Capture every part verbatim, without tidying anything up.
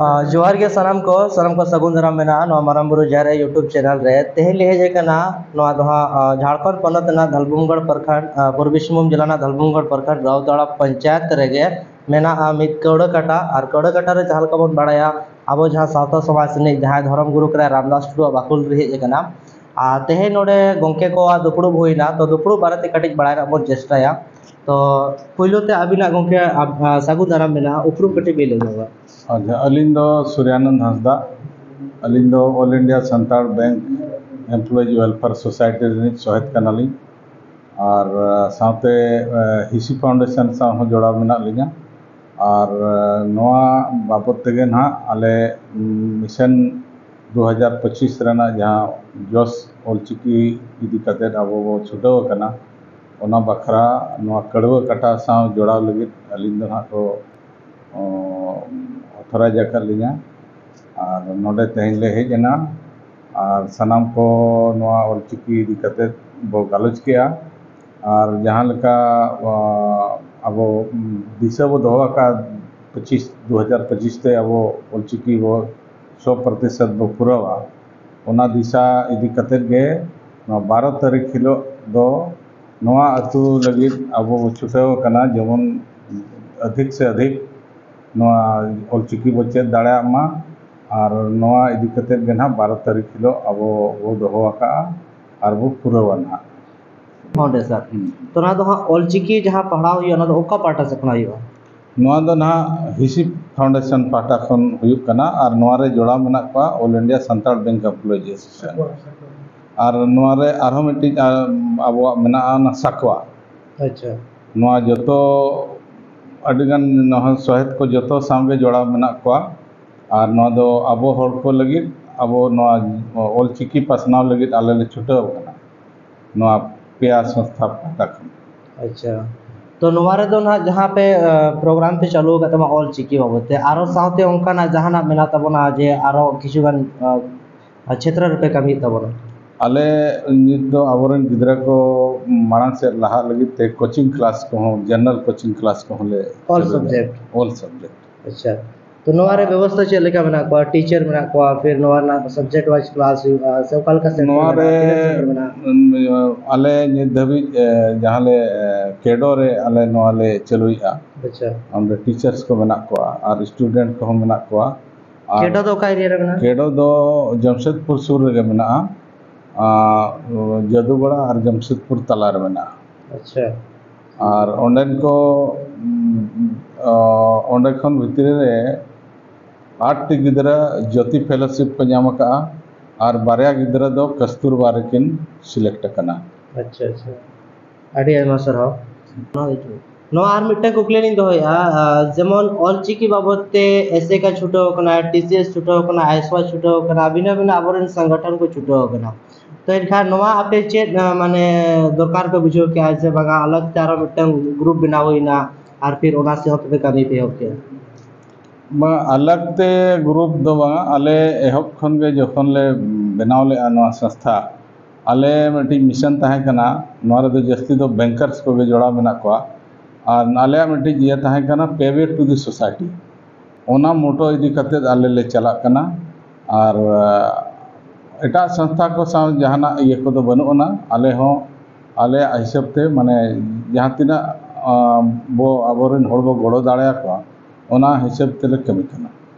ᱟᱨ ᱡᱚᱦᱟᱨ ᱜᱮ ᱥᱟᱱᱟᱢ ᱠᱚ, ᱥᱟᱱᱟᱢ ᱠᱚ ᱥᱟᱹᱜᱩᱱ ᱫᱟᱨᱟᱢ ᱢᱮᱱᱟᱜᱼᱟ ᱱᱚᱣᱟ ᱢᱟᱨᱟᱝ ᱵᱩᱨᱩ ᱡᱟᱦᱮᱨ ᱟᱭᱳ YouTube ᱪᱮᱱᱮᱞ ᱨᱮ᱾ ᱛᱮᱦᱮᱧ ᱞᱮ ᱦᱮᱡ ᱟᱠᱟᱱᱟ ᱱᱚᱣᱟ ᱫᱚ ᱦᱟᱸᱜ, ᱟᱨ, ᱡᱷᱟᱲᱠᱷᱚᱸᱰ ᱯᱚᱱᱚᱛ ᱨᱮᱱᱟᱜ ᱫᱷᱟᱞᱵᱷᱩᱢᱜᱚᱲ ᱯᱨᱚᱠᱷᱚᱸᱰ, ᱟᱨ, ᱯᱩᱨᱵᱤ ᱥᱤᱝᱵᱷᱩᱢ ᱡᱮᱞᱟ ᱨᱮᱱᱟᱜ ᱫᱷᱟᱞᱵᱷᱩᱢᱜᱚᱲ ᱯᱨᱚᱠᱷᱚᱸᱰ ᱨᱟᱣᱛᱟᱲᱟ ᱯᱚᱧᱪᱟᱭᱮᱛ ᱨᱮᱜᱮ ᱢᱮᱱᱟᱜᱼᱟ ᱢᱤᱫ ᱠᱟᱹᱣᱲᱟᱹ ᱠᱟᱴᱟ᱾ ᱟᱨ ᱠᱟᱹᱣᱲᱟᱹ ᱠᱟᱴᱟ ᱨᱮ ᱡᱟᱦᱟᱸ ᱞᱮᱠᱟ ᱵᱚᱱ ᱵᱟᱲᱟᱭᱟ, ᱟᱵᱚ ᱡᱟᱦᱟᱸ ᱥᱟᱶᱛᱟ ᱥᱚᱢᱟᱡᱽ ᱨᱤᱱᱤᱡ ᱡᱟᱦᱟᱸᱭ ᱫᱷᱚᱨᱚᱢ ᱜᱩᱨᱩ ᱠᱟᱱᱟᱭ ᱨᱟᱢᱫᱟᱥ ᱴᱩᱰᱩᱣᱟᱜ ᱵᱟᱠᱷᱳᱞ ᱨᱮ ᱦᱮᱡ ᱟᱠᱟᱱᱟ᱾ ᱟᱨ ᱛᱮᱦᱮᱧ ᱱᱚᱰᱮ ᱜᱚᱢᱠᱮ ᱠᱚᱣᱟᱜ ᱫᱩᱯᱲᱩᱵ ᱦᱩᱭᱱᱟ, ᱛᱚ ᱫᱩᱯᱲᱩᱵ ᱵᱟᱨᱮᱛᱮ ᱠᱟᱹᱴᱤᱡ ᱵᱟᱲᱟᱭ ᱨᱮᱱᱟᱜ ᱵᱚᱱ ᱪᱮᱥᱴᱟᱭᱟ᱾ ᱛᱚ ᱯᱩᱭᱞᱩ ᱛᱮ ᱟᱹᱵᱤᱱᱟᱜ ᱜᱚᱢᱠᱮ, ᱟᱵ-, ᱟ, ᱥᱟᱹᱜᱩᱱ ᱫᱟᱨᱟᱢ ᱢᱮᱱᱟᱜᱼᱟ, ᱩᱯᱨᱩᱢ ᱠᱟᱹᱴᱤᱡ ᱵᱤᱱ ᱞᱟᱹᱭ ᱧᱚᱜᱟ᱾ ᱟᱪᱪᱷᱟ, ᱟᱹᱞᱤᱧ ᱫᱚ ᱥᱩᱨᱭᱟᱱᱚᱱᱫ ᱦᱟᱸᱥᱫᱟ᱾ ᱟᱹᱞᱤᱧ ᱫᱚ All India Santal Bank Employees Welfare Society ᱨᱤᱱᱤᱡ ᱥᱚᱦᱮᱫ ᱠᱟᱱᱟᱞᱤᱧ᱾ ᱟᱨ, ᱟ, ᱥᱟᱶᱛᱮ, ᱟ, ᱦᱤᱥᱤ ᱯᱷᱟᱣᱩᱱᱰᱮᱥᱚᱱ ᱥᱟᱶ ᱦᱚᱸ ᱡᱚᱲᱟᱣ ᱢᱮᱱᱟᱜ ᱞᱤᱧᱟ᱾ ᱟᱨ, ᱟ, ᱱᱚᱣᱟ ᱵᱟᱵᱚᱫ ᱛᱮᱜᱮ ᱱᱟᱦᱟᱜ ᱟᱞᱮ, ᱩᱢ, ᱢᱤᱥᱚᱱ ᱫᱩ ᱦᱟᱡᱟᱨ ᱯᱚᱸᱪᱤᱥ ᱨᱮᱱᱟᱜ ᱡᱟᱦᱟᱸ ᱡᱚᱥ ᱚᱞᱪᱤᱠᱤ ᱤᱫᱤ ᱠᱟᱛᱮᱫ ᱟᱵᱚ ᱵᱚ ᱪᱷᱩᱴᱟᱹᱣ ᱟᱠᱟᱱᱟ, ᱚᱱᱟ ᱵᱟᱠᱷᱨᱟ ᱱᱚᱣᱟ ᱠᱟᱹᱲᱣᱟᱹ ᱠᱟᱴᱟ ᱥᱟᱶ ᱡᱚᱲᱟᱣ ᱞᱟᱹᱜᱤᱫ ᱟᱹᱞᱤᱧ ᱫᱚ ᱱᱟᱦᱟᱜ ᱠᱚ, ᱚ, authorize ᱟᱠᱟᱫ ᱞᱤᱧᱟ᱾ ᱟᱨ ᱱᱚᱰᱮ ᱛᱮᱦᱮᱧ ᱞᱮ ᱦᱮᱡ ᱮᱱᱟ᱾ ᱟᱨ ᱥᱟᱱᱟᱢ ᱠᱚ ᱱᱚᱣᱟ ᱚᱞᱪᱤᱠᱤ ᱤᱫᱤ ᱠᱟᱛᱮᱫ ᱵᱚ ᱜᱟᱞᱚᱪ ᱠᱮᱜᱼᱟ᱾ ᱟᱨ ᱡᱟᱦᱟᱸ ᱞᱮᱠᱟ, ᱟ, ᱟᱵᱚ, ᱩᱢ, ᱫᱤᱥᱟᱹ ᱵᱚ ᱫᱚᱦᱚ ᱟᱠᱟᱫ ᱯᱚᱸᱪᱤᱥ, ᱫᱩ ᱦᱟᱡᱟᱨ ᱯᱚᱸᱪᱤᱥ ᱛᱮ ᱟᱵᱚ ᱚᱞᱪᱤᱠᱤ ᱵᱚ ᱥᱚ ᱯᱨᱚᱛᱤᱥᱚᱛ ᱵᱚ ᱯᱩᱨᱟᱹᱣᱟ, ᱚᱱᱟ ᱫᱤᱥᱟ ᱤᱫᱤ ᱠᱟᱛᱮᱫ ᱜᱮ ᱱᱚᱣᱟ ᱵᱟᱨᱚ ᱛᱟᱹᱨᱤᱠᱷ ᱦᱤᱞᱳᱜ ᱫᱚ ᱱᱚᱣᱟ ᱟᱹᱛᱩ ᱞᱟᱹᱜᱤᱫ ᱟᱵᱚ ᱵᱚ ᱪᱷᱩᱴᱟᱹᱣ ᱟᱠᱟᱱᱟ, ᱡᱮᱢᱚᱱ ᱟᱫᱷᱤᱠ ᱥᱮ ᱟᱫᱷᱤᱠ ᱱᱚᱣᱟ ᱚᱞᱪᱤᱠᱤ ᱵᱚ ᱪᱮᱫ ᱫᱟᱲᱮᱭᱟᱜ ᱢᱟ᱾ ᱟᱨ ᱱᱚᱣᱟ ᱤᱫᱤ ᱠᱟᱛᱮᱫ ᱜᱮ ᱱᱟᱦᱟᱜ ᱵᱟᱨᱚ ᱛᱟᱹᱨᱤᱠᱷ ᱦᱤᱞᱳᱜ ᱟᱵᱚ ᱵᱚ ᱫᱚᱦᱚ ᱟᱠᱟᱜᱼᱟ ᱟᱨ ᱵᱚ ᱯᱩᱨᱟᱹᱣᱟ ᱱᱟᱦᱟᱜ᱾ ᱦᱚᱸ, ᱵᱮᱥ ᱥᱟᱨ᱾ ᱦᱩᱸ᱾ ᱛᱚ, ᱱᱚᱣᱟ ᱫᱚ ᱦᱟᱸᱜ ᱚᱞᱪᱤᱠᱤ ᱡᱟᱦᱟᱸ ᱯᱟᱲᱦᱟᱣ ᱦᱩᱭᱩᱜᱼᱟ, ᱚᱱᱟ ᱫᱚ ᱚᱠᱟ ᱯᱟᱦᱴᱟ ᱥᱮᱫ ᱠᱷᱚᱱᱟᱜ ᱦᱩᱭᱩᱜᱼᱟ? ᱱᱚᱣᱟ ᱫᱚ ᱱᱟᱦᱟᱜ ᱦᱤᱥᱤ ᱯᱷᱟᱣᱩᱱᱰᱮᱥᱚᱱ ᱯᱟᱦᱴᱟ ᱠᱷᱚᱱ ᱦᱩᱭᱩᱜ ᱠᱟᱱᱟ ᱟᱨ ᱱᱚᱣᱟ ᱨᱮ ᱡᱚᱲᱟᱣ ᱢᱮᱱᱟᱜ ᱠᱚᱣᱟ All India Santal Bank Employees Association᱾ ᱟᱨ ᱱᱚᱣᱟ ᱨᱮ ᱟᱨᱦᱚᱸ ᱢᱤᱫᱴᱤᱡ, ᱟ, ᱟᱵᱚᱣᱟᱜ ᱢᱮᱱᱟᱜᱼᱟ, ᱚᱱᱟ ᱥᱟᱠᱣᱟ᱾ ᱟᱪᱪᱷᱟ᱾ ᱱᱚᱣᱟ ᱡᱚᱛᱚ ᱟᱹᱰᱤᱜᱟᱱ ᱱᱚᱣᱟ ᱥᱚᱦᱮᱫ ᱠᱚ ᱡᱚᱛᱚ ᱥᱟᱶᱜᱮ ᱡᱚᱲᱟᱣ ᱢᱮᱱᱟᱜ ᱠᱚᱣᱟ᱾ ᱟᱨ ᱱᱚᱣᱟ ᱫᱚ ᱟᱵᱚ ᱦᱚᱲ ᱠᱚ ᱞᱟᱹᱜᱤᱫ, ᱟᱵᱚ ᱱᱚᱣᱟ ᱚᱞᱪᱤᱠᱤ ᱯᱟᱥᱱᱟᱣ ᱞᱟᱹᱜᱤᱫ ᱟᱞᱮ ᱞᱮ ᱪᱷᱩᱴᱟᱹᱣ ᱟᱠᱟᱱᱟ, ᱱᱚᱣᱟ ᱯᱮᱭᱟ ᱥᱚᱝᱥᱛᱷᱟ ᱯᱟᱦᱴᱟ ᱠᱷᱚᱱ᱾ ᱟᱪᱪᱷᱟ, ᱛᱚ ᱱᱚᱣᱟ ᱨᱮᱫᱚ ᱱᱟᱦᱟᱜ ᱡᱟᱦᱟᱸ ᱯᱮ, ᱟ, program ᱯᱮ ᱪᱟᱹᱞᱩ ᱟᱠᱟᱫ ᱛᱟᱵᱚᱱᱟ ᱚᱞᱪᱤᱠᱤ ᱵᱟᱵᱚᱫ ᱛᱮ, ᱟᱨᱚ ᱥᱟᱶᱛᱮ ᱚᱱᱠᱟᱱᱟᱜ ᱡᱟᱦᱟᱱᱟᱜ ᱢᱮᱱᱟᱜ ᱛᱟᱵᱚᱱᱟ ᱡᱮ ᱟᱨᱚ ᱠᱤᱪᱷᱩ ᱜᱟᱱ, ᱟ, ᱪᱷᱮᱛᱨᱚ ᱨᱮᱯᱮ ᱠᱟᱹᱢᱤᱭᱮᱫ ᱛᱟᱵᱚᱱᱟ? ᱟᱞᱮ ᱱᱤᱛ ᱫᱚ ᱟᱵᱚᱨᱮᱱ ᱜᱤᱫᱽᱨᱟᱹ ᱠᱚ ᱢᱟᱲᱟᱝ ᱥᱮᱫ ᱞᱟᱦᱟᱜ ᱞᱟᱹᱜᱤᱫ ᱛᱮ coaching class ᱠᱚᱦᱚᱸ, general coaching class ᱠᱚᱦᱚᱸ ᱞᱮ All subject? All subject᱾ ᱟᱪᱪᱷᱟ, ᱛᱚ ᱱᱚᱣᱟ ᱨᱮ ᱵᱮᱵᱚᱥᱛᱷᱟ ᱪᱮᱫ ᱞᱮᱠᱟ ᱢᱮᱱᱟᱜ ᱠᱚᱣᱟ? ᱴᱤᱪᱟᱨ ᱢᱮᱱᱟᱜ ᱠᱚᱣᱟ, ᱯᱷᱤᱨ ᱱᱚᱣᱟ ᱨᱮᱱᱟᱜ ᱥᱟᱵᱡᱮᱠᱴ ᱣᱟᱭᱤᱡ ᱠᱞᱟᱥ ᱦᱩᱭᱩᱜᱼᱟ, ᱥᱮ ᱚᱠᱟ ᱞᱮᱠᱟ ᱥᱮᱱᱴᱟᱨ ᱱᱚᱣᱟ ᱨᱮ ᱢᱮᱱᱟᱜᱼᱟ? ᱛᱤᱱᱟᱹᱜ ᱥᱮᱱᱴᱟᱨ ᱢᱮᱱᱟᱜᱼᱟ? ᱩᱸ, ᱟᱞᱮ ᱱᱤᱛ ᱫᱷᱟᱹᱵᱤᱡ, ᱮ, ᱡᱟᱦᱟᱸ ᱞᱮ, ᱮ, ᱠᱮᱰᱳ ᱨᱮ ᱟᱞᱮ ᱱᱚᱣᱟ ᱞᱮ ᱪᱟᱹᱞᱩᱭᱮᱫᱼᱟ᱾ ᱟᱪᱪᱷᱟ᱾ ᱚᱸᱰᱮ ᱴᱤᱪᱟᱨᱥ ᱠᱚ ᱢᱮᱱᱟᱜ ᱠᱚᱣᱟ ᱟᱨ ᱥᱴᱩᱰᱮᱱᱴ ᱠᱚᱦᱚᱸ ᱢᱮᱱᱟᱜ ᱠᱚᱣᱟ᱾ ᱟᱨ ᱠᱮᱰᱳ ᱫᱚ ᱚᱠᱟ ᱮᱨᱤᱭᱟ ᱨᱮ ᱢᱮᱱᱟᱜᱼᱟ? ᱠᱮᱰᱳ ᱫᱚ ᱡᱟᱢᱥᱮᱫᱽᱯᱩᱨ ᱥᱩᱨ ᱨᱮᱜᱮ ᱢᱮᱱᱟᱜᱼᱟ᱾ ᱟᱨ ᱡᱟᱹᱫᱩᱜᱚᱲᱟ ᱟᱨ ᱡᱟᱢᱥᱮᱫᱽᱯᱩᱨ ᱛᱟᱞᱟ ᱨᱮ ᱢᱮᱱᱟᱜᱼᱟ᱾ ᱟᱪᱪᱷᱟ᱾ ᱟᱨ ᱚᱸᱰᱮᱱ ᱠᱚ, ᱩᱸ, ᱚ, ᱚᱸᱰᱮ ᱠᱷᱚᱱ ᱵᱷᱤᱛᱨᱤ ᱨᱮ ᱟᱴ ᱴᱤ ᱜᱤᱫᱽᱨᱟᱹ ᱡᱳᱛᱤ ᱯᱷᱮᱞᱳᱥᱤᱯ ᱠᱚ ᱧᱟᱢ ᱟᱠᱟᱫᱼᱟ ᱟᱨ ᱵᱟᱨᱭᱟ ᱜᱤᱫᱽᱨᱟᱹ ᱫᱚ ᱠᱟᱥᱛᱩᱨᱵᱟ ᱨᱮᱠᱤᱱ ᱥᱤᱞᱮᱠᱴ ᱟᱠᱟᱱᱟ᱾ ᱟᱪᱪᱷᱟ, ᱟᱪᱪᱷᱟ᱾ ᱟᱹᱰᱤ ᱟᱭᱢᱟ ᱥᱟᱨᱦᱟᱣ᱾ ᱱᱚᱣᱟ ᱟᱨ ᱢᱤᱫᱴᱟᱝ ᱠᱩᱠᱞᱤ ᱞᱤᱧ ᱫᱚᱦᱚᱭᱮᱫᱼᱟ, ᱟᱨ ᱡᱮᱢᱚᱱ ᱚᱞᱪᱤᱠᱤ ᱵᱟᱵᱚᱫ ᱛᱮ ᱮᱥᱮᱠᱟ ᱪᱷᱩᱴᱟᱹᱣ ᱟᱠᱟᱱᱟ, ᱴᱤ ᱥᱤ ᱮᱥ ᱪᱷᱩᱴᱟᱹᱣ ᱟᱠᱟᱱᱟ, ᱟᱭᱥᱣᱟ ᱪᱷᱩᱴᱟᱹᱣ ᱟᱠᱟᱱᱟ, ᱵᱷᱤᱱᱟᱹ ᱵᱷᱤᱱᱟᱹ ᱟᱵᱚᱨᱮᱱ ᱥᱚᱝᱜᱚᱴᱷᱚᱱ ᱠᱚ ᱪᱷᱩᱴᱟᱹᱣ ᱟᱠᱟᱱᱟ᱾ ᱛᱚ ᱮᱱᱠᱷᱟᱱ ᱱᱚᱣᱟ ᱟᱯᱮ ᱪᱮᱫ, ᱟᱸ, ᱢᱟᱱᱮ ᱫᱚᱨᱠᱟᱨ ᱯᱮ ᱵᱩᱡᱷᱟᱹᱣ ᱠᱮᱜᱼᱟ ᱡᱮ ᱵᱟᱝᱟ ᱟᱞᱟᱜᱽ ᱛᱮ ᱟᱨᱚ ᱢᱤᱫᱴᱟᱝ ᱜᱨᱩᱯ ᱵᱮᱱᱟᱣ ᱦᱩᱭᱱᱟ ᱟᱨ ᱯᱷᱤᱨ ᱚᱱᱟ ᱥᱮ ᱦᱚᱸ ᱯᱮ ᱠᱟᱹᱢᱤ ᱯᱮ ᱮᱦᱚᱵ ᱠᱮᱜᱼᱟ? ᱵᱟᱝ, ᱟᱞᱟᱜᱽ ᱛᱮ ᱜᱨᱩᱯ ᱫᱚ ᱵᱟᱝᱟ, ᱟᱞᱮ ᱮᱦᱚᱵ ᱠᱷᱚᱱ ᱜᱮ ᱡᱚᱠᱷᱚᱱ ᱞᱮ ᱵᱮᱱᱟᱣ ᱞᱮᱜᱼᱟ ᱱᱚᱣᱟ ᱥᱚᱝᱥᱛᱷᱟ, ᱟᱞᱮ ᱢᱤᱫᱴᱤᱡ ᱢᱤᱥᱚᱱ ᱛᱟᱦᱮᱸ ᱠᱟᱱᱟ, ᱱᱚᱣᱟ ᱨᱮᱫᱚ ᱡᱟᱹᱥᱛᱤ ᱫᱚ ᱵᱮᱝᱠᱟᱨᱥ ᱠᱚᱜᱮ ᱡᱚᱲᱟᱣ ᱢᱮᱱᱟᱜ ᱠᱚᱣᱟ᱾ ᱟᱨ ᱟᱞᱮᱭᱟᱜ ᱢᱤᱫᱴᱤᱡ ᱤᱭᱟᱹ ᱛᱟᱦᱮᱸ ᱠᱟᱱᱟ, pay back to the society᱾ ᱚᱱᱟ ᱢᱚᱴᱳ ᱤᱫᱤ ᱠᱟᱛᱮᱫ ᱟᱞᱮ ᱞᱮ ᱪᱟᱞᱟᱜ ᱠᱟᱱᱟ᱾ ᱟᱨ, ᱟ, ᱮᱴᱟᱜ ᱥᱚᱝᱥᱛᱷᱟ ᱠᱚ ᱥᱟᱶ ᱡᱟᱦᱟᱱᱟᱜ ᱤᱭᱟᱹ ᱠᱚᱫᱚ ᱵᱟᱹᱱᱩᱜ ᱟᱱᱟ᱾ ᱟᱞᱮ ᱦᱚᱸ ᱟᱞᱮᱭᱟᱜ ᱦᱤᱥᱟᱹᱵ ᱛᱮ, ᱢᱟᱱᱮ, ᱡᱟᱦᱟᱸ ᱛᱤᱱᱟᱹᱜ, ᱟ, ᱵᱚ, ᱟᱵᱚᱨᱮᱱ ᱦᱚᱲ ᱵᱚ ᱜᱚᱲᱚ ᱫᱟᱲᱮᱭᱟᱠᱚᱣᱟ, ᱚᱱᱟ ᱦᱤᱥᱟᱹᱵ ᱛᱮᱞᱮ ᱠᱟᱹᱢᱤ ᱠᱟᱱᱟ᱾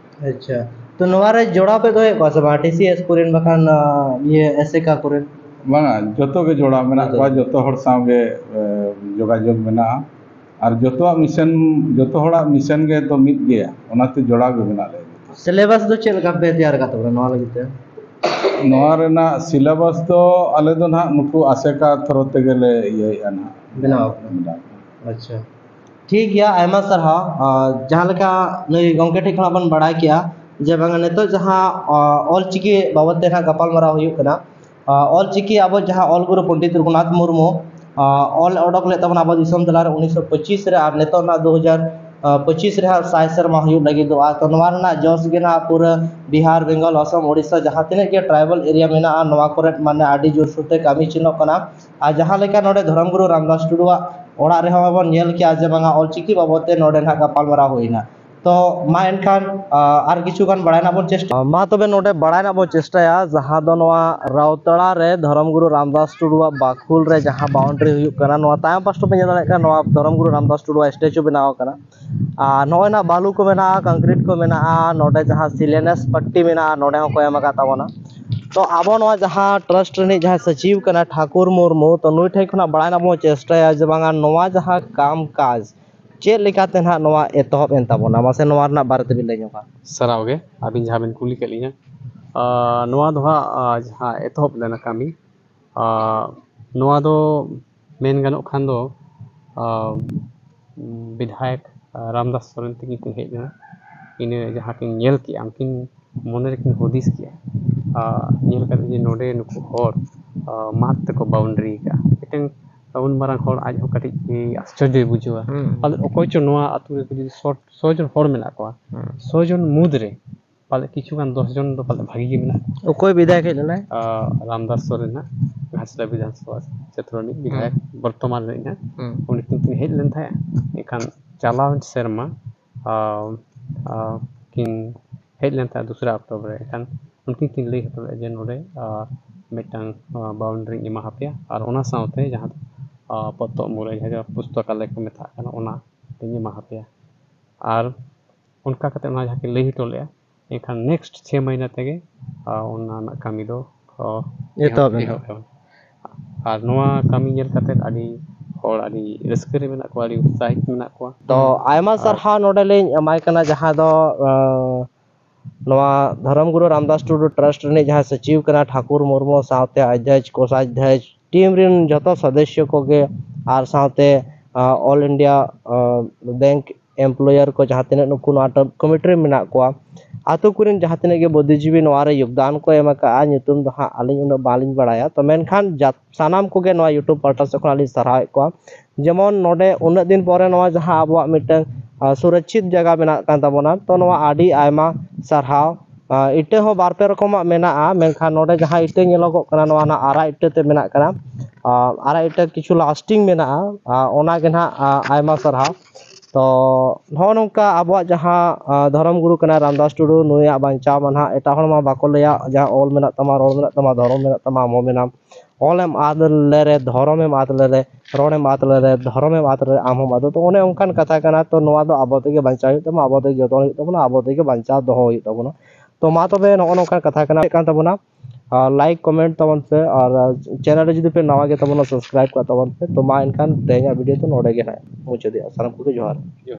ᱟᱪᱪᱷᱟ, ᱛᱚ ᱱᱚᱣᱟ ᱨᱮ ᱡᱚᱲᱟᱣ ᱯᱮ ᱫᱚᱦᱚᱭᱮᱫ ᱠᱚᱣᱟ ᱥᱮ ᱵᱟᱝ, ᱴᱤ ᱥᱤ ᱮᱥ ᱠᱚᱨᱮᱱ ᱵᱟᱠᱷᱟᱱ, ᱟ, ᱤᱭᱟᱹ, ᱮᱥᱮᱠᱟ ᱠᱚᱨᱮᱱ? ᱵᱟᱝᱟ, ᱡᱚᱛᱚ ᱜᱮ ᱡᱚᱲᱟᱣ ᱢᱮᱱᱟᱜ ᱡᱚᱛᱚ ᱠᱚᱣᱟ, ᱜᱮ᱾ ᱡᱚᱛᱚ ᱦᱚᱲ ᱥᱟᱶ ᱜᱮ, ᱮ, ᱡᱳᱜᱟᱡᱳᱜᱽ ᱢᱮᱱᱟᱜᱼᱟ᱾ ᱟᱨ ᱡᱚᱛᱚᱣᱟᱜ ᱢᱤᱥᱚᱱ, ᱡᱚᱛᱚ ᱦᱚᱲᱟᱜ ᱢᱤᱥᱚᱱ ᱜᱮ ᱛᱚ ᱢᱤᱫ ᱜᱮᱭᱟ, ᱚᱱᱟᱛᱮ ᱡᱚᱲᱟᱣ ᱜᱮ ᱢᱮᱱᱟᱜ ᱞᱮᱭᱟ᱾ ᱥᱤᱞᱮᱵᱟᱥ ᱫᱚ ᱪᱮᱫ ᱞᱮᱠᱟ ᱯᱮ ᱛᱮᱭᱟᱨ ᱟᱠᱟᱫ ᱛᱟᱵᱚᱱᱟ ᱱᱚᱣᱟ ᱞᱟᱹᱜᱤᱫ ᱛᱮ? ᱱᱚᱣᱟ ᱨᱮᱱᱟᱜ ᱥᱤᱞᱮᱵᱟᱥ ᱫᱚ ᱟᱞᱮ ᱫᱚ ᱱᱟᱦᱟᱜ ᱱᱩᱠᱩ ᱟᱥᱮᱠᱟ ᱛᱷᱨᱳ ᱛᱮᱜᱮ ᱞᱮ ᱤᱭᱟᱹᱭᱮᱫᱼᱟ ᱱᱟᱦᱟᱜ᱾ ᱵᱮᱱᱟᱣ ᱟᱠᱟᱱᱟ᱾ ᱵᱮᱱᱟᱣ ᱟᱠᱟᱱᱟ᱾ ᱟᱪᱪᱷᱟ, ᱴᱷᱤᱠ ᱜᱮᱭᱟ, ᱟᱭᱢᱟ ᱥᱟᱨᱦᱟᱣ᱾ ᱟᱨ ᱡᱟᱦᱟᱸ ᱞᱮᱠᱟ ᱱᱩᱭ ᱜᱚᱢᱠᱮ ᱴᱷᱮᱱ ᱠᱷᱚᱱᱟᱜ ᱵᱚᱱ ᱵᱟᱲᱟᱭ ᱠᱮᱜᱼᱟ ᱡᱮ ᱵᱟᱝᱟ ᱱᱤᱛᱚᱜ ᱡᱟᱦᱟᱸ, ᱟ, ᱚᱞ ᱪᱤᱠᱤ ᱵᱟᱵᱚᱫ ᱛᱮ ᱱᱟᱦᱟᱜ ᱜᱟᱯᱟᱞᱢᱟᱨᱟᱣ ᱦᱩᱭᱩᱜ ᱠᱟᱱᱟ, ᱟ, ᱚᱞ ᱪᱤᱠᱤ ᱟᱵᱚ ᱡᱟᱦᱟᱸ ᱚᱞ ᱜᱩᱨᱩ ᱯᱚᱱᱰᱤᱛ ᱨᱚᱜᱷᱩᱱᱟᱛᱷ ᱢᱩᱨᱢᱩ, ᱟ, ᱚᱞ ᱚᱰᱚᱠ ᱞᱮᱫ ᱛᱟᱵᱚᱱᱟ ᱟᱵᱚ ᱫᱤᱥᱚᱢ ᱛᱟᱞᱟᱨᱮ ᱩᱱᱤᱥᱥᱚ ᱯᱚᱸᱪᱤᱥ ᱨᱮ, ᱟᱨ ᱱᱤᱛᱚᱜ ᱨᱮᱱᱟᱜ ᱫᱩ ᱦᱟᱡᱟᱨ ᱯᱚᱸᱪᱤᱥ ᱨᱮ ᱦᱟᱸᱜ ᱥᱟᱭ ᱥᱮᱨᱢᱟ ᱦᱩᱭᱩᱜ ᱞᱟᱹᱜᱤᱫᱚᱜᱼᱟ᱾ ᱛᱚ ᱱᱚᱣᱟ ᱨᱮᱱᱟᱜ ᱡᱚᱥ ᱜᱮ ᱱᱟᱦᱟᱜ ᱯᱩᱨᱟᱹ ᱵᱤᱦᱟᱨ, ᱵᱮᱝᱜᱚᱞ, ᱟᱥᱟᱢ, ᱳᱰᱤᱥᱟ ᱡᱟᱦᱟᱸ ᱛᱤᱱᱟᱹᱜ ᱜᱮ ᱴᱨᱟᱭᱵᱟᱞ ᱮᱨᱤᱭᱟ ᱢᱮᱱᱟᱜᱼᱟ, ᱱᱚᱣᱟ ᱠᱚᱨᱮ ᱢᱟᱱᱮ ᱟᱹᱰᱤ ᱡᱳᱨᱥᱳᱨ ᱛᱮ ᱠᱟᱹᱢᱤ ᱪᱤᱱᱚᱜ ᱠᱟᱱᱟ᱾ ᱟᱨ ᱡᱟᱦᱟᱸ ᱞᱮᱠᱟ ᱱᱚᱰᱮ ᱫᱷᱚᱨᱚᱢ ᱜᱩᱨᱩ ᱨᱟᱢᱫᱟᱥ ᱴᱩᱰᱩᱣᱟᱜ ᱚᱲᱟᱜ ᱨᱮᱦᱚᱸ ᱵᱚᱱ ᱧᱮᱞ ᱠᱮᱜᱼᱟ ᱡᱮ ᱵᱟᱝᱟ ᱚᱞ ᱪᱤᱠᱤ ᱵᱟᱵᱚᱫ ᱛᱮ ᱱᱚᱰᱮ ᱱᱟᱦᱟᱜ ᱜᱟᱯᱟᱞᱢᱟᱨᱟᱣ ᱦᱩᱭᱱᱟ᱾ ᱛᱚ ᱢᱟ ᱮᱱᱠᱷᱟᱱ ᱟᱨ ᱠᱤᱪᱷᱩ ᱜᱟᱱ ᱵᱟᱲᱟᱭ ᱨᱮᱱᱟᱜ ᱵᱚᱱ ᱪᱮᱥᱴᱟᱭᱟ᱾ ᱢᱟ ᱛᱚᱵᱮ ᱱᱚᱰᱮ ᱵᱟᱲᱟᱭ ᱨᱮᱱᱟᱜ ᱵᱚᱱ ᱪᱮᱥᱴᱟᱭᱟ, ᱡᱟᱦᱟᱸ ᱫᱚ ᱱᱚᱣᱟ ᱨᱟᱣᱛᱟᱲᱟ ᱨᱮ ᱫᱷᱚᱨᱚᱢ ᱜᱩᱨᱩ ᱨᱟᱢᱫᱟᱥ ᱴᱩᱰᱩᱣᱟᱜ ᱵᱟᱠᱷᱩᱞ ᱨᱮ ᱡᱟᱦᱟᱸ ᱵᱟᱣᱩᱱᱰᱟᱨᱤ ᱦᱩᱭᱩᱜ ᱠᱟᱱᱟ, ᱱᱚᱣᱟ ᱛᱟᱭᱚᱢ ᱯᱟᱥᱴᱟ ᱯᱮ ᱧᱮᱞ ᱫᱟᱲᱮᱭᱟᱜ ᱠᱟᱱᱟ, ᱱᱚᱣᱟ ᱫᱷᱚᱨᱚᱢ ᱜᱩᱨᱩ ᱨᱟᱢᱫᱟᱥ ᱴᱩᱰᱩᱣᱟᱜ ᱥᱴᱮᱪᱩ ᱵᱮᱱᱟᱣ ᱟᱠᱟᱱᱟ᱾ ᱟᱨ ᱱᱚᱜᱼᱚᱭ ᱱᱟᱜ ᱵᱟᱞᱩ ᱠᱚ ᱢᱮᱱᱟᱜᱼᱟ, ᱠᱚᱝᱠᱨᱤᱴ ᱠᱚ ᱢᱮᱱᱟᱜᱼᱟ, ᱱᱚᱰᱮ ᱡᱟᱦᱟᱸ ᱥᱤᱞᱮᱱᱮᱥ ᱯᱟᱴᱴᱤ ᱢᱮᱱᱟᱜᱼᱟ, ᱱᱚᱰᱮ ᱦᱚᱸᱠᱚ ᱮᱢ ᱟᱠᱟᱫ ᱛᱟᱵᱚᱱᱟ᱾ ᱛᱚ ᱟᱵᱚ ᱱᱚᱣᱟ ᱡᱟᱦᱟᱸ ᱴᱨᱟᱥᱴ ᱨᱤᱱᱤᱡ ᱡᱟᱦᱟᱸᱭ ᱥᱚᱪᱤᱵᱽ ᱠᱟᱱᱟ ᱴᱷᱟᱠᱩᱨ ᱢᱩᱨᱢᱩ, ᱛᱚ ᱱᱩᱭ ᱴᱷᱮᱱ ᱠᱷᱚᱱᱟᱜ ᱵᱟᱲᱟᱭ ᱨᱮᱱᱟᱜ ᱵᱚᱱ ᱪᱮᱥᱴᱟᱭᱟ ᱡᱮ ᱵᱟᱝᱟ ᱱᱚᱣᱟ ᱡᱟᱦᱟᱸ ᱠᱟᱢ ᱠᱟᱡᱽ ᱪᱮᱫ ᱞᱮᱠᱟᱛᱮ ᱱᱟᱦᱟᱜ ᱱᱚᱣᱟ ᱮᱛᱚᱦᱚᱵ ᱮᱱ ᱛᱟᱵᱚᱱᱟ? ᱢᱟᱥᱮ ᱱᱚᱣᱟ ᱨᱮᱱᱟᱜ ᱵᱟᱨᱮ ᱛᱮᱵᱤᱱ ᱞᱟᱹᱭ ᱧᱚᱜᱟ᱾ ᱥᱟᱨᱦᱟᱣ ᱜᱮ, ᱟᱹᱵᱤᱱ ᱡᱟᱦᱟᱸ ᱵᱤᱱ ᱠᱩᱞᱤ ᱠᱮᱫ ᱞᱤᱧᱟᱹ᱾ ᱟᱨ ᱱᱚᱣᱟ ᱫᱚ ᱦᱟᱸᱜ, ᱟᱨ ᱡᱟᱦᱟᱸ ᱮᱛᱚᱦᱚᱵ ᱞᱮᱱᱟ ᱠᱟᱹᱢᱤ, ᱟᱨ ᱱᱚᱣᱟ ᱫᱚ ᱢᱮᱱ ᱜᱟᱱᱚᱜ ᱠᱷᱟᱱ ᱫᱚ, ᱟᱨ ᱵᱤᱫᱷᱟᱭᱚᱠ ᱨᱟᱢᱫᱟᱥ ᱥᱚᱨᱮᱱ ᱛᱟᱹᱠᱤᱱ ᱠᱤᱱ ᱦᱮᱡ ᱞᱮᱱᱟ᱾ ᱤᱱᱟᱹ ᱡᱟᱦᱟᱸ ᱠᱤᱱ ᱧᱮᱞ ᱠᱮᱜᱼᱟ, ᱩᱱᱠᱤᱱ ᱢᱚᱱᱮ ᱨᱮᱠᱤᱱ ᱦᱩᱫᱤᱥ ᱠᱮᱜᱼᱟ, ᱟᱨ ᱧᱮᱞ ᱠᱟᱛᱮ ᱡᱮ ᱱᱚᱰᱮ ᱱᱩᱠᱩ ᱦᱚᱲ, ᱟᱨ ᱢᱟᱫ ᱛᱮᱠᱚ ᱵᱟᱣᱩᱱᱰᱟᱨᱤ ᱠᱟᱜᱼᱟ᱾ ᱢᱤᱫᱴᱮᱱ ᱩᱱ ᱢᱟᱨᱟᱝ ᱦᱚᱲ ᱟᱡ ᱦᱚᱸ ᱠᱟᱹᱴᱤᱡ ᱟᱥᱪᱚᱨᱡᱚᱭ ᱵᱩᱡᱷᱟᱹᱣᱟ᱾ ᱦᱩᱸ᱾ ᱯᱟᱞᱮᱫ ᱚᱠᱚᱭ ᱪᱚ ᱱᱚᱣᱟ ᱟᱹᱛᱩ ᱨᱮ ᱡᱩᱫᱤ ᱥᱚ, ᱥᱚ ᱡᱚᱱ ᱦᱚᱲ ᱢᱮᱱᱟᱜ ᱠᱚᱣᱟ, ᱦᱩᱸ᱾ ᱥᱚ ᱡᱚᱱ ᱢᱩᱫᱽ ᱨᱮ ᱯᱟᱞᱮ ᱠᱤᱪᱷᱩ ᱜᱟᱱ ᱫᱚᱥ ᱡᱚᱱ ᱫᱚ ᱯᱟᱞᱮ ᱵᱷᱟᱹᱜᱤ ᱜᱮ ᱢᱮᱱᱟᱜ ᱠᱚᱣᱟ᱾ ᱚᱠᱚᱭ ᱵᱤᱫᱷᱟᱭᱚᱠ ᱦᱮᱡ ᱞᱮᱱᱟᱭ? ᱟᱨ ᱨᱟᱢᱫᱟᱥ ᱥᱚᱨᱮᱱ ᱦᱟᱸᱜ, ᱜᱷᱟᱴᱥᱤᱞᱟ ᱵᱤᱫᱷᱟᱱ ᱥᱚᱵᱷᱟ ᱠᱷᱮᱛᱨᱚ ᱨᱤᱱᱤᱡ ᱵᱤᱫᱷᱟᱭᱚᱠ ᱦᱩᱸ᱾ ᱵᱚᱨᱛᱚᱢᱟᱱ ᱨᱤᱱᱤᱡ ᱦᱟᱸᱜ, ᱦᱩᱸ᱾ ᱩᱱᱠᱤᱱ ᱠᱤᱱ ᱦᱮᱡ ᱞᱮᱱ ᱛᱟᱦᱮᱸᱫ᱾ ᱮᱱᱠᱷᱟᱱ ᱪᱟᱞᱟᱣᱮᱱ ᱥᱮᱨᱢᱟ, ᱟᱨ, ᱟᱨ ᱠᱤᱱ ᱦᱮᱡ ᱞᱮᱱ ᱛᱟᱦᱮᱸᱫ ᱫᱩᱥᱨᱟ ᱚᱠᱴᱳᱵᱚᱨ ᱨᱮ᱾ ᱮᱱᱠᱷᱟᱱ ᱩᱱᱠᱤᱱ ᱠᱤᱱ ᱞᱟᱹᱭ ᱦᱚᱴᱚ ᱞᱮᱫᱼᱟ ᱡᱮ ᱱᱚᱰᱮ, ᱟᱨ ᱢᱤᱫᱴᱟᱝ, ᱟᱨ boundary ᱤᱧ ᱮᱢᱟ ᱦᱟᱯᱮᱭᱟ, ᱟᱨ ᱚᱱᱟ ᱥᱟᱶᱛᱮ ᱡᱟᱦᱟᱸ ᱫᱚ, ᱟᱨ ᱯᱚᱛᱚᱵ ᱢᱩᱨᱟᱹᱭ, ᱡᱟᱦᱟᱸ ᱫᱚ ᱯᱩᱥᱛᱚᱠᱟᱞᱚᱭ ᱠᱚ ᱢᱮᱛᱟᱜ ᱠᱟᱱᱟ, ᱚᱱᱟ ᱞᱤᱧ ᱮᱢᱟ ᱦᱟᱯᱮᱭᱟ᱾ ᱟᱨ ᱚᱱᱠᱟ ᱠᱟᱛᱮ ᱚᱱᱟ ᱡᱟᱦᱟᱸ ᱠᱤᱱ ᱞᱟᱹᱭ ᱦᱚᱴᱚ ᱞᱮᱫᱼᱟ, ᱮᱱᱠᱷᱟᱱ next ᱪᱷᱮ ᱢᱟᱹᱦᱱᱟᱹ ᱛᱮᱜᱮ, ᱟᱨ ᱚᱱᱟ ᱨᱮᱱᱟᱜ ᱠᱟᱹᱢᱤ ᱫᱚ, ᱟᱨ ᱮᱛᱚᱦᱚᱵ ᱮᱱᱟ᱾ ᱮᱦᱚᱵ ᱮᱱᱟ᱾ ᱟᱨ ᱱᱚᱣᱟ ᱠᱟᱹᱢᱤ ᱧᱮᱞ ᱠᱟᱛᱮ ᱟᱹᱰᱤ ᱦᱚᱲ ᱟᱹᱰᱤ ᱨᱟᱹᱥᱠᱟᱹ ᱨᱮ ᱢᱮᱱᱟᱜ ᱠᱚᱣᱟ, ᱟᱹᱰᱤ ᱩᱛᱥᱟᱦᱤᱛ ᱢᱮᱱᱟᱜ ᱠᱚᱣᱟ᱾ ᱛᱚ ᱟᱭᱢᱟ ᱟᱨ ᱥᱟᱨᱦᱟᱣ ᱱᱚᱰᱮ ᱞᱤᱧ ᱮᱢᱟᱭ ᱠᱟᱱᱟ, ᱡᱟᱦᱟᱸ ᱫᱚ, ᱟᱸ, ᱱᱚᱣᱟ ᱫᱷᱚᱨᱚᱢ ᱜᱩᱨᱩ ᱨᱟᱢᱫᱟᱥ ᱴᱩᱰᱩ ᱴᱨᱟᱥᱴ ᱨᱤᱱᱤᱡ ᱡᱟᱦᱟᱸᱭ ᱥᱚᱪᱤᱵᱽ ᱠᱟᱱᱟ ᱴᱷᱟᱠᱩᱨ ᱢᱩᱨᱢᱩ, ᱥᱟᱶᱛᱮ ᱚᱫᱷᱭᱚᱠᱥ, ᱠᱳᱥᱟᱫᱷᱭᱚᱠᱥ, ᱴᱤᱢ ᱨᱮᱱ ᱡᱚᱛᱚ ᱥᱚᱫᱚᱥᱥᱚ ᱠᱚᱜᱮ, ᱟᱨ ᱥᱟᱶᱛᱮ, ᱟᱸ, all India, ᱟᱸ, bank employer ᱠᱚ ᱡᱟᱦᱟᱸ ᱛᱤᱱᱟᱹᱜ ᱱᱩᱠᱩ ᱱᱚᱣᱟ ᱴᱚ-, ᱠᱚᱢᱤᱴᱤ ᱨᱮ ᱢᱮᱱᱟᱜ ᱠᱚᱣᱟ, ᱟᱛᱳ ᱠᱚᱨᱮᱱ ᱡᱟᱦᱟᱸ ᱛᱤᱱᱟᱹᱜ ᱜᱮ ᱵᱩᱫᱽᱫᱷᱤᱡᱤᱵᱤ ᱱᱚᱣᱟ ᱨᱮ ᱭᱳᱜᱽᱫᱟᱱ ᱠᱚ ᱮᱢ ᱟᱠᱟᱫᱼᱟ, ᱧᱩᱛᱩᱢ ᱫᱚ ᱦᱟᱸᱜ ᱟᱹᱞᱤᱧ ᱩᱱᱟᱹᱜ ᱵᱟᱹᱞᱤᱧ ᱵᱟᱲᱟᱭᱟ᱾ ᱛᱚ ᱢᱮᱱᱠᱷᱟᱱ ᱡᱟᱛ-, ᱥᱟᱱᱟᱢ ᱠᱚᱜᱮ ᱱᱚᱣᱟ YouTube ᱯᱟᱦᱴᱟ ᱥᱮᱫ ᱠᱷᱚᱱ ᱟᱹᱞᱤᱧ ᱥᱟᱨᱦᱟᱣᱮᱫ ᱠᱚᱣᱟ᱾ ᱡᱮᱢᱚᱱ ᱱᱚᱰᱮ ᱩᱱᱟᱹᱜ ᱫᱤᱱ ᱯᱚᱨᱮ ᱱᱚᱣᱟ ᱡᱟᱦᱟᱸ ᱟᱵᱚᱣᱟᱜ ᱢᱤᱫᱴᱟᱝ, ᱟᱸ, ᱥᱩᱨᱚᱠᱪᱷᱤᱛ ᱡᱟᱭᱜᱟ ᱵᱮᱱᱟᱜ ᱠᱟᱱ ᱛᱟᱵᱚᱱᱟ, ᱛᱚ ᱱᱚᱣᱟ ᱟᱹᱰᱤ ᱟᱭᱢᱟ ᱥᱟᱨᱦᱟᱣ᱾ ᱟᱸ, ᱤᱴᱟᱹ ᱦᱚᱸ ᱵᱟᱨ ᱯᱮ ᱨᱚᱠᱚᱢᱟᱜ ᱢᱮᱱᱟᱜᱼᱟ, ᱢᱮᱱᱠᱷᱟᱱ ᱱᱚᱰᱮ ᱡᱟᱦᱟᱸ ᱤᱴᱟᱹ ᱧᱮᱞᱚᱜᱚᱜ ᱠᱟᱱᱟ, ᱱᱚᱣᱟ ᱱᱟᱜ ᱟᱨᱟᱜ ᱤᱴᱟᱹ ᱛᱮ ᱢᱮᱱᱟᱜ ᱠᱟᱱᱟ᱾ ᱟᱸ, ᱟᱨᱟᱜ ᱤᱴᱟᱹ ᱠᱤᱪᱷᱩ lasting ᱢᱮᱱᱟᱜᱼᱟ, ᱟᱸ, ᱚᱱᱟ ᱜᱮ ᱱᱟᱜ, ᱟᱸ, ᱟᱭᱢᱟ ᱥᱟᱨᱦᱟᱣ᱾ ᱛᱚ ᱱᱚᱜᱼᱚ ᱱᱚᱝᱠᱟ ᱟᱵᱚᱣᱟᱜ ᱡᱟᱦᱟᱸ ᱫᱷᱚᱨᱚᱢ ᱜᱩᱨᱩ ᱠᱟᱱᱟᱭ ᱨᱟᱢᱫᱟᱥ ᱴᱩᱰᱩ, ᱱᱩᱭᱟᱜ ᱵᱟᱧᱪᱟᱣ ᱢᱟ ᱱᱟᱦᱟᱜ ᱮᱴᱟᱜ ᱦᱚᱲ ᱢᱟ ᱵᱟᱠᱚ ᱞᱟᱹᱭᱟ, ᱡᱟᱦᱟᱸ ᱚᱞ ᱢᱮᱱᱟᱜ ᱛᱟᱢᱟ, ᱨᱚᱲ ᱢᱮᱱᱟᱜ ᱛᱟᱢᱟ, ᱫᱷᱚᱨᱚᱢ ᱢᱮᱱᱟᱜ ᱛᱟᱢᱟ, ᱟᱢ ᱦᱚᱸ ᱢᱮᱱᱟᱢ᱾ ᱚᱞ ᱮᱢ ᱟᱫ ᱞᱮᱨᱮ, ᱫᱷᱚᱨᱚᱢ ᱮᱢ ᱟᱫ ᱞᱮᱨᱮ, ᱨᱚᱲ ᱮᱢ ᱟᱫ ᱞᱮᱨᱮ, ᱫᱷᱚᱨᱚᱢ ᱮᱢ ᱟᱫ ᱞᱮᱨᱮ, ᱟᱢ ᱦᱚᱸᱢ ᱟᱫᱚᱜ᱾ ᱛᱚ ᱚᱱᱮ ᱚᱱᱠᱟᱱ ᱠᱟᱛᱷᱟ ᱠᱟᱱᱟ᱾ ᱛᱚ ᱱᱚᱣᱟ ᱫᱚ ᱟᱵᱚ ᱛᱮᱜᱮ ᱵᱟᱧᱪᱟᱣ ᱦᱩᱭᱩᱜ ᱛᱟᱵᱚᱱᱟ, ᱟᱵᱚ ᱛᱮᱜᱮ ᱡᱚᱛᱚᱱ ᱦᱩᱭᱩᱜ ᱛᱟᱵᱚᱱᱟ, ᱟᱵᱚ ᱛᱮᱜᱮ ᱵᱟᱧᱪᱟᱣ ᱫᱚᱦᱚ ᱦᱩᱭᱩᱜ ᱛᱟᱵᱚᱱᱟ᱾ ᱛᱚ ᱢᱟ ᱛᱚᱵᱮ ᱱᱚᱜᱼᱚ ᱱᱚᱝᱠᱟᱱ ᱠᱟᱛᱷᱟ ᱠᱟᱱᱟ ᱠᱟᱱ ᱛᱟᱵᱚᱱᱟ᱾ ᱟᱨ ᱞᱟᱭᱤᱠ ᱠᱚᱢᱮᱱᱴ ᱛᱟᱵᱚᱱ ᱯᱮ, ᱟᱨ ᱪᱮᱱᱮᱞ ᱨᱮ ᱡᱩᱫᱤ ᱯᱮ ᱱᱟᱣᱟ ᱜᱮ ᱛᱟᱵᱚᱱᱟ, ᱥᱟᱵᱥᱠᱨᱟᱭᱤᱵ ᱠᱟᱜ ᱛᱟᱵᱚᱱ ᱯᱮ᱾ ᱛᱚ ᱢᱟ ᱮᱱᱠᱷᱟᱱ ᱛᱮᱦᱮᱧᱟᱜ ᱵᱷᱤᱰᱤᱭᱳ ᱫᱚ ᱱᱚᱰᱮ ᱜᱮ ᱦᱟᱸᱜ ᱢᱩᱪᱟᱹᱫᱮᱜᱼᱟ᱾ ᱥᱟᱱᱟᱢ ᱠᱚᱜᱮ ᱡᱚᱦᱟᱨ᱾